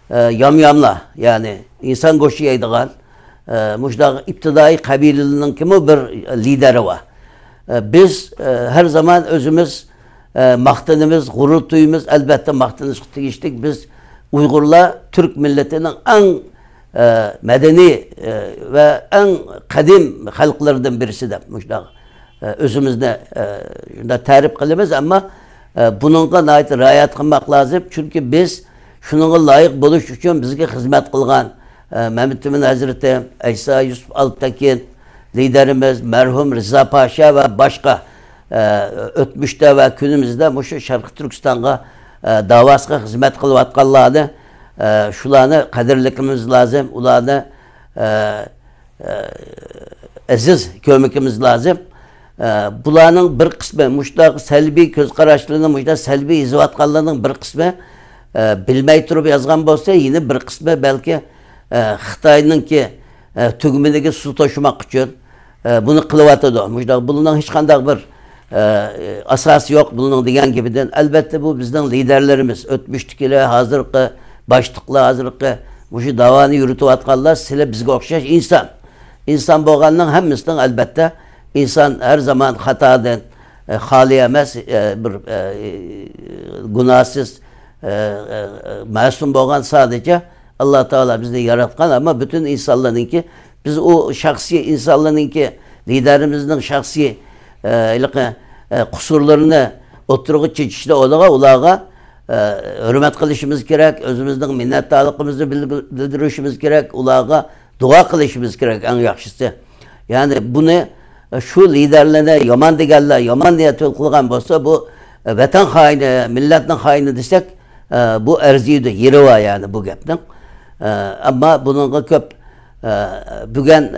ئە، يامياملار، يەنى ئىنسان گۆشى يەيدىغان، ئە، مۇشۇنداق ئىپتىدائىي قەبىلىلەرنىڭكىمۇ بىر لىدەرى بار. ئە، بىز، ئە، ھەر زامان ئۆزىمىز، ئە، ماختىنىمىز، غۇرۇر تۇيىمىز. ئەلبەتتە، ماختىنىشقا تېگىشلىك بىز ئۇيغۇرلار تۈرك مىللىتىنىڭ ئەڭ، ئە، مەدەنىي، ئە، ۋە ئەڭ قەدىم خەلقلىرىدىن بىرسى دەپ مۇشۇنداق، ئە، ئۆزىمىزنى، ئە، شۇنداق تەرىپ قىلىمىز، ئەمما، ئە، بۇنىڭغا ناھايىتى رىئايە قىلماق لازىم. چۈنكى بىز شۇنىڭغا لايىق بولۇش ئۈچۈن بىزگە خىزمەت قىلغان، ئە، مەمتىمىن ھەزرىتى، ئەيسا يۈسۈپ ئالپتەكىن، لىدېرىمىز مەرھۇم رىزا پاشا ۋە باشقا، ئە، ئۆتمۈشتە ۋە كۈنىمىزدە مۇشۇ شەرقىي تۈركىستانغا، ئە، داۋاسىغا خىزمەت قىلىۋاتقانلارنى، ئە، شۇلارنى قەدىرلىكىمىز لازىم، ئۇلارنى، ئە، ئە، ئەزىز كۆرمىكىمىز لازىم. ئە، بۇلارنىڭ بىر قىسمى مۇشۇنداق سەلبىي كۆز قاراشلىرىنى، مۇشۇنداق سەلبىي يېزىۋاتقانلارنىڭ بىر قىسمى، ئە، بىلمەي تۇرۇپ يازغان بولسا، يەنە بىر قىسمى بەلكى، ئە، خىتاينىڭكى، ئە، تۈگمىنىگە سۇ توشۇماق ئۈچۈن، ئە، بۇنى قىلىۋاتىدۇ. مۇشۇنداق بۇنىڭ ھېچقانداق بىر، ئە، ئاساسى يوق بۇنىڭ دېگەن گېپىدىن. ئەلبەتتە، بۇ بىزنىڭ لىدەرلىرىمىز، ئۆتمۈشتىكىلەر، ھازىرقى باشلىقلار، ھازىرقى مۇشۇ داۋانى يۈرۈتۈۋاتقانلار، سىلەر بىزگە ئوخشاش ئىنسان. ئىنسان بولغاننىڭ ھەممىسىنىڭ، ئەلبەتتە، ئىنسان ھەر زامان خاتادىن، ئە، خالىي ئەمەس، ئە، بىر، ئە، گۇناھسىز، ئە، ئە، مەسۇم بولغان سادىچە ئاللا تائالا بىزنى ياراتقان، ئەمما پۈتۈن ئىنسانلارنىڭكى، بىز ئۇ شەخسىي ئىنسانلارنىڭكى، لىدېرىمىزنىڭ شەخسىي، ئە، ھېلىقى، ئە، قۇسۇرلىرىنى ئوتتۇرىغا چېچىشنى ئويلىغان، ئۇلارغا، ئە، ھۆرمەت قىلىشىمىز كېرەك، ئۆزىمىزنىڭ مىننەتدارلىقىمىزنى بىلدۈرۈشىمىز كېرەك، ئۇلارغا دۇئا قىلىشىمىز كېرەك، ئەڭ ياخشىسى. يەنى بۇنى، شۇ لىدېرلەرنى يامان دېگەنلەر، يامان نىيەت قىلغان بولسا، بۇ ۋەتەن خائىنى، مىللەتنىڭ خائىنى دېسەك، بۇ ئەرزىيدۇ، يېرى بار يەنى بۇ گەپنىڭ. ئەمما بۇنىڭغا كۆپ، بۈگۈن،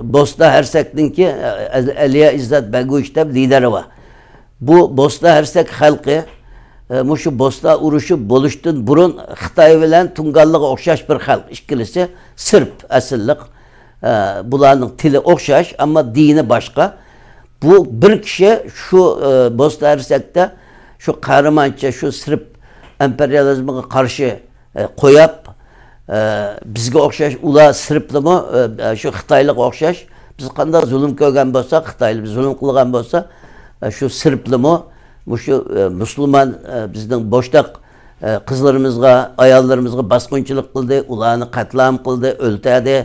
بوسنا ھەرسەكنىڭكى، ئەلىيە ئىززەت بەگۇچ دەپ لىدېرى بار. بۇ بوسنا ھەرسەك خەلقى، ئە، مۇشۇ بوسنا ئۇرۇشى بولۇشتىن بۇرۇن خىتاي بىلەن تۇڭگانلىغا ئوخشاش بىر خەلق، ئىككىلىسى سىرپ ئەسىللىق. ئە، بۇلارنىڭ تىلى ئوخشاش، ئەمما دىنى باشقا. بۇ بىر كىشى شۇ، ئە، بوسنا ھەرسەكتە شۇ قەھرىمانچە شۇ سىرپ ئىمپېرىيالىزمىغا قارشى ئە، قوياپ، ئە، بىزگە ئوخشاش، ئۇلار سىرپلىمۇ، ئە، شۇ خىتايلىققا ئوخشاش، بىز قانداق زۇلۇم كۆرگەن بولساق، خىتايلار زۇلۇم قىلغان بولسا، ئە، شۇ سىرپلىمۇ مۇشۇ، ئە، مۇسۇلمان، ئە، بىزنىڭ بوشناق، ئە، قىزلىرىمىزغا، ئاياللىرىمىزغا باسقۇنچىلىق قىلدى، ئۇلارنى قەتلىئام قىلدى، ئۆلتۈردى.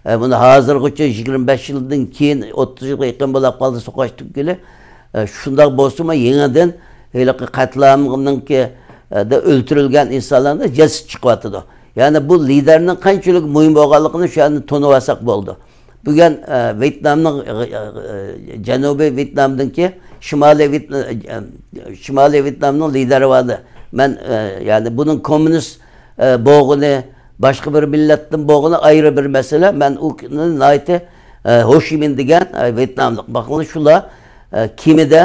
ئە، بۇنى ھازىرغىچە يىگىرمە بەش يىلدىن كېيىن، ئوتتۇز يىلغا يېقىن بولاپ قالدى سوقاش تۈگىگىلى. ئە، شۇنداق بولسىمۇ، يېڭىدىن ھېلىقى قەتلىئامنىڭكى، ئە، دە ئۆلتۈرۈلگەن ئىنسانلارنىڭ جەسىتى چىقىۋاتىدۇ. يەنى بۇ لىدېرنىڭ قانچىلىك مۇھىم بولغانلىقىنى شۇ يەردىن تونۇۋالساق بولىدۇ. بۈگۈن، ئە، ۋيېتنامنىڭ، ئە، ئە، جەنۇبىي ۋيېتنامدىكى شىمالىي ۋيېتنا-، ئە، شىمالىي ۋيېتنامنىڭ لىدېرى بار ئىدى. مەن، ئە، يەنى بۇنىڭ كوممۇنىست ئە، بولغىنى، باشقا بىر مىللەتتىن بولغىنى ئايرى بىر مەسىلە. مەن ئۇ كۈنى ناھايىتى، ئە، ھوشىمىن دېگەن، ئە، ۋيېتناملىق. باقىڭلار، شۇلار، ئە، كېمىدە،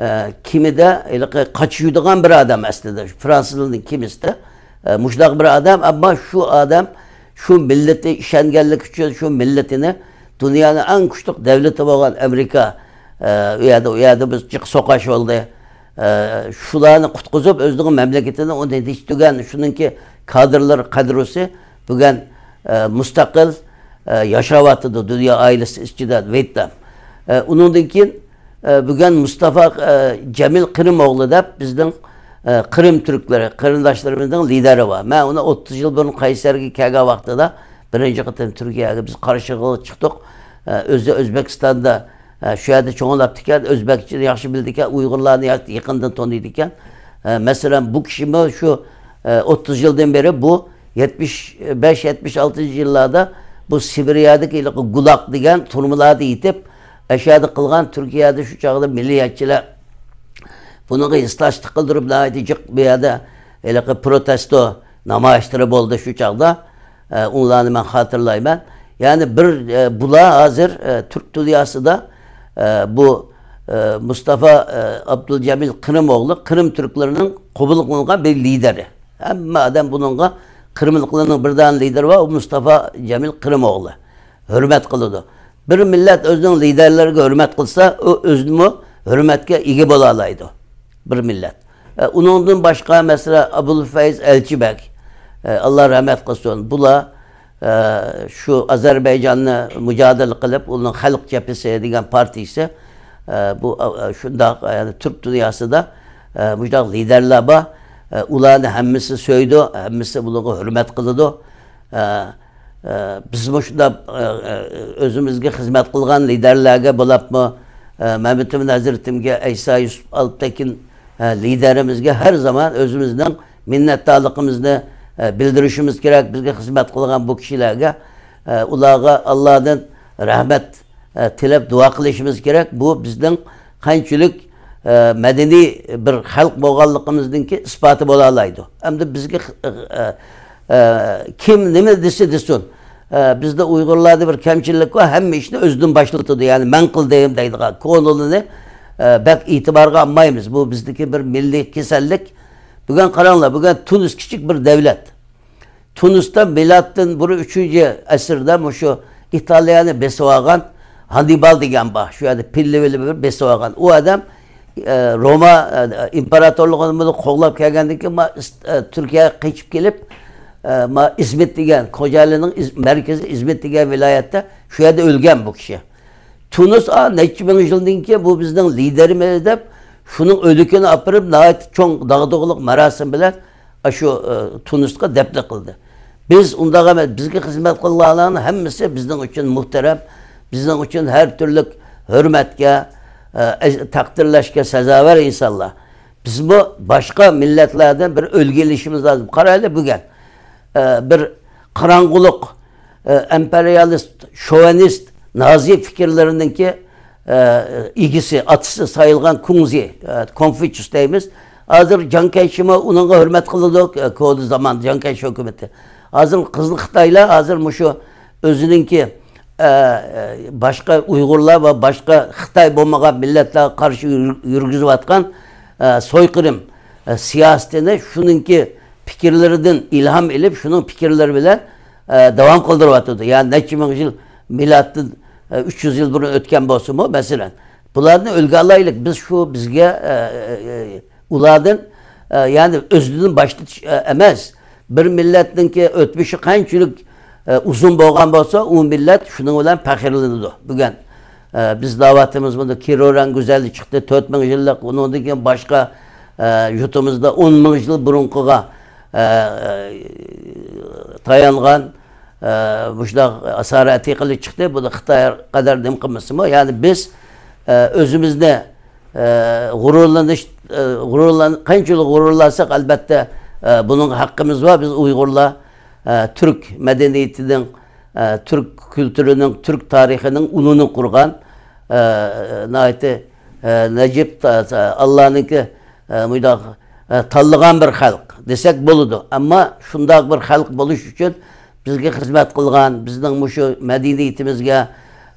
ئە، كېمىدە ھېلىقى قاچا يۇيىدىغان بىر ئادەم ئەسلىدە. شۇ فرانسىزلارنىڭ كېمىسىدە، ئە، مۇشۇنداق بىر ئادەم، ئەمما شۇ ئادەم شۇ مىللىتى ئىشەنگەنلىكى ئۈچۈن شۇ مىللىتىنى دۇنيانىڭ ئەڭ كۈچلۈك دەۋلىتى بولغان ئامېرىكا، ئە، ئۇ يەردە، ئۇ يەردە بىز جىق سوقۇش بولدى. ئە، شۇلارنى قۇتقۇزۇپ، ئۆزىنىڭ مەملىكىتىنى ئۇنى تىنچ تۈگەن، شۇنىڭكى كادىرلىرى، قەدرۇسى بۈگۈن، ئە، مۇستەقىل، ئە، ياشاۋاتىدۇ دۇنيا ئائىلىسى ئىچىدە ۋيېتنام. ئە، ئۇنىڭدىن كېيىن، ئە، بۈگۈن مۇستافا، ئە، جەمىل قىرىم ئوغلى دەپ بىزنىڭ، ئە، قىرىم تۈركلىرى، قېرىنداشلىرىمىزنىڭ لىدېرى بار. مەن ئۇنى ئوتتۇز يىل بۇرۇن قەيسەرگە كەلگەن ۋاقتىدا بىرىنچى قېتىم تۈركىيەگە بىز قارشىلىققا چىقتۇق. ئە، ئۆزى ئۆزبېكىستاندا ئە، شۇ يەردە چوڭلاپتىكەن، ئۆزبېكچىنى ياخشى بىلىدىكەن، ئۇيغۇرلارنى يا-، يېقىندىن تونۇيدىكەن. ئە، مەسىلەن، بۇ كىشىمۇ شۇ، ئە، ئوتتۇز يىلدىن بېرى بۇ يەتمىش بەش، يەتمىش ئالتىنچى يىللاردا بۇ سىبىرىيەدىكى ھېلىقى گۇلاگ دېگەن تۈرمىلەردە يېتىپ، ئەشەدە قىلغان تۈركىيەدە شۇ چاغدا مىللىيەتچىلەر بۇنىڭغا ھېسداشلىق قىلدۇرۇپ، ناھايىتى جىق بۇ يەردە ھېلىقى پروتېستو نامايىشلىرى بولدى شۇ چاغدا. ئە، ئۇلارنى مەن خاتىرىلايمەن. يەنى بىر، ئە، بۇلار ھازىر، ئە، تۈرك دۇنياسىدا، ئە، بۇ، ئە، مۇستافا، ئە، ئابدۇلجەمىل قىرىم ئوغلى، قىرىم تۈركلىرىنىڭ قوبۇل قىلغان بىر لىدېرى. ھەممە ئادەم بۇنىڭغا، قىرىملىقلارنىڭ بىر دانە لىدېرى بار، ئۇ مۇستافا جەمىل قىرىم ئوغلى. ھۆرمەت قىلىدۇ. بىر مىللەت ئۆزىنىڭ لىدېرلىرىگە ھۆرمەت قىلسا، ئۇ ئۆزىمۇ ھۆرمەتكە ئىگە بولالايدۇ. بىر مىللەت. ئە، ئۇنىڭدىن باشقا، مەسىلەن، ئابۇلفەيز ئەلچىبەگ، ئە، ئاللا رەھمەت قىلسۇن. بۇلار، ئە، شۇ ئازەربەيجاننى مۇجادىلە قىلىپ، ئۇنىڭ خەلق جەبھىسى دېگەن پارتىيىسى، ئە، بۇ، ئە، شۇنداق، يەنى تۈرك دۇنياسىدا، ئە، مۇشۇنداق لىدېرلار بار. ئە، ئۇلارنى ھەممىسى سۆيىدۇ، ھەممىسى بۇلارغا ھۆرمەت قىلىدۇ. ئە، ئە، بىزمۇ شۇنداق، ئە، ئە، ئۆزىمىزگە خىزمەت قىلغان لىدېرلەرگە بولۇپمۇ، ئە، مەمتىمىن ھەزرىتىمگە، ئەيسا يۈسۈپ ئالپتەكىن، ئە، لىدېرىمىزگە ھەر زامان ئۆزىمىزنىڭ مىننەتدارلىقىمىزنى، ئە، بىلدۈرۈشىمىز كېرەك. بىزگە خىزمەت قىلغان بۇ كىشىلەرگە، ئە، ئۇلارغا ئاللادىن رەھمەت، ئە، تىلەپ دۇئا قىلىشىمىز كېرەك. بۇ بىزنىڭ قانچىلىك، ئە، مەدەنىي بىر خەلق بولغانلىقىمىزنىڭكى ئىسپاتى بولالايدۇ. ئەمدى بىزگە، ئە، ئە، كىم نېمە دېسە دېسۇن، ئە، بىزدە ئۇيغۇرلاردا بىر كەمچىلىك بار، ھەممە ئىشنى ئۆزىدىن باشلىتىدۇ، يەنى مەن قىلدىم دەيدىغان كونىلىنى، ئە، بەك ئېتىبارغا ئالمايمىز. بۇ بىزدىكى بىر مىللىي كېسەللىك. بۈگۈن قاراڭلار، بۈگۈن تۇنىس كىچىك بىر دەۋلەت. تۇنىستا مىلادتىن بۇرۇن ئۈچىنچى ئەسىردە مۇشۇ ئىتالىيەنى بېسىۋالغان ھاننىبال دېگەن بار. شۇ يەردە پىللە بىلەن بىر بېسىۋالغان. ئۇ ئادەم، ئە، روما، ئە، ئىمپېراتورلۇقىنى بۇنى قوغلاپ كەلگەندىن كېيىن، ما-، ئىس-، ئە، تۈركىيەگە قېچىپ كېلىپ، ئە، ما-، ئىزمىت دېگەن، كوجالىنىڭ ئىز-، مەركىزى ئىزمىت دېگەن ۋىلايەتتە، شۇ يەردە ئۆلگەن بۇ كىشى. تۇنىس، ئا، نەچچە مىڭ يىلدىن كېيىن بۇ بىزنىڭ لىدېرىمىز دەپ، شۇنىڭ ئۆلۈكىنى ئاپىرىپ، ناھايىتى چوڭ داغدۇغىلىق مۇراسىم بىلەن ئاشۇ، ئە، تۇنىسقا دەپنە قىلدى. بىز ئۇنداق ئەمەس، بىزگە خىزمەت قىلغانلارنىڭ ھەممىسى بىزنىڭ ئۈچۈن مۇھتەرەم، بىزنىڭ ئۈچۈن ھەر تۈرلۈك ھۆرمەتكە، ئە، ئەز-، تەقدىرلەشكە سازاۋەر ئىنسانلار. بىزمۇ باشقا مىللەتلەردىن بىر ئۈلگە ئېلىشىمىز لازىم. قارايلى بۈگۈن، ئە، بىر قاراڭغۇلۇق، ئە، ئىمپېرىيالىست، شوۋىنىست، نازى پىكىرلىرىنىڭكى، ئە، ئىگىسى، ئاتىسى سايىلغان كۇڭزى، ئە، كونفۇچيۇس دەيمىز. ھازىر جياڭ كەيشىمۇ ئۇنىڭغا ھۆرمەت قىلىدۇ، ئە، كونا زامان جياڭ كەيشى ھۆكۈمىتى. ھازىر قىزىل خىتايلار ھازىر مۇشۇ ئۆزىنىڭكى، ئە، ئە، باشقا ئۇيغۇرلار ۋە باشقا خىتاي بولمىغان مىللەتلەرگە قارشى يۈر-، يۈرگۈزۈۋاتقان، ئە، سويقىرىم، ئە، سىياسىتىنى شۇنىڭكى پىكىرلىرىدىن ئىلھام ئېلىپ، شۇنىڭ پىكىرلىرى بىلەن، ئە، داۋام قىلدۇرۇۋاتىدۇ. يەنى نەچچە مىڭ يىل مىلادتىن، ئە، ئۈچ يۈز يىل بۇرۇن ئۆتكەن بولسىمۇ، مەسىلەن، بۇلارنى ئۈلگە ئالايلىق. بىز شۇ بىزگە، ئە، ئە، ئە، ئۇلاردىن، ئە، يەنى ئۆزىدىن باشلىتىش، ئە، ئەمەس. بىر مىللەتنىڭكى ئۆتمۈشى قانچىلىك، ئە، ئۇزۇن بولغان بولسا، ئۇ مىللەت شۇنىڭ بىلەن پەخىرلىنىدۇ. بۈگۈن، ئە، بىز دەۋاتىمىز، بۇندا كىروران گۈزەلى چىقتى، تۆت مىڭ يىللىق، ئۇنىڭدىن كېيىن باشقا، ئە، يۇرتىمىزدا ئون مىڭ يىل بۇرۇنقىغا، ئە، تايانغان، ئە، مۇشۇنداق ئاسارە ئەتىقىلىك چىقتى. بۇنى خىتاي قەدەر نېمە قىلمىسىمۇ، يەنى بىز، ئە، ئۆزىمىزنى، ئە، غۇرۇرلىنىش، ئە، غۇرۇرلان-، قانچىلىك غۇرۇرلانساق، ئەلۋەتتە، ئە، بۇنىڭغا ھەققىمىز بار. بىز ئۇيغۇرلار، ئە، تۈرك مەدەنىيىتىنىڭ، ئە، تۈرك كۈلتۈرىنىڭ، تۈرك تارىخىنىڭ ئۇلىنى قۇرغان، ئە، ناھايىتى، ئە، نەجىپ تا-، تا-، ئاللانىڭكى، ئە، مۇنداق، ئە، تاللىغان بىر خەلق. دېسەك بولىدۇ. ئەمما شۇنداق بىر خەلق بولۇش ئۈچۈن بىزگە خىزمەت قىلغان، بىزنىڭ مۇشۇ مەدەنىيىتىمىزگە،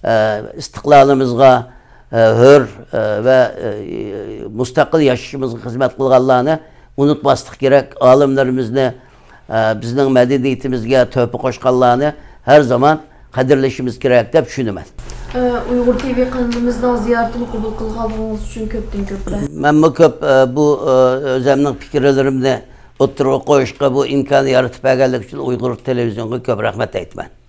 ئە، ئىستىقلالىمىزغا، ئە، ھۆر، ئە، ۋە، ئە، مۇستەقىل ياشىشىمىزغا خىزمەت قىلغانلارنى ئۇنتۇماسلىق كېرەك. ئالىملىرىمىزنى، ئە، بىزنىڭ مەدەنىيىتىمىزگە تۆھپە قوشقانلارنى ھەر زامان قەدىرلىشىمىز كېرەك دەپ چۈشىنىمەن. ئە، ئۇيغۇر تىۋى قانىلىمىزنىڭ زىيارىتىنى قوبۇل قىلغانلىقىڭىز ئۈچۈن كۆپتىن كۆپ رەھمەت. مەنمۇ كۆپ، ئە، بۇ، ئە، ئۆزەمنىڭ پىكىرلىرىمنى ئوتتۇرىغا قويۇشقا بۇ ئىمكان يارىتىپ بەرگەنلىكى ئۈچۈن ئۇيغۇر تېلېۋىزىيونىغا كۆپ رەھمەت ئېيتىمەن.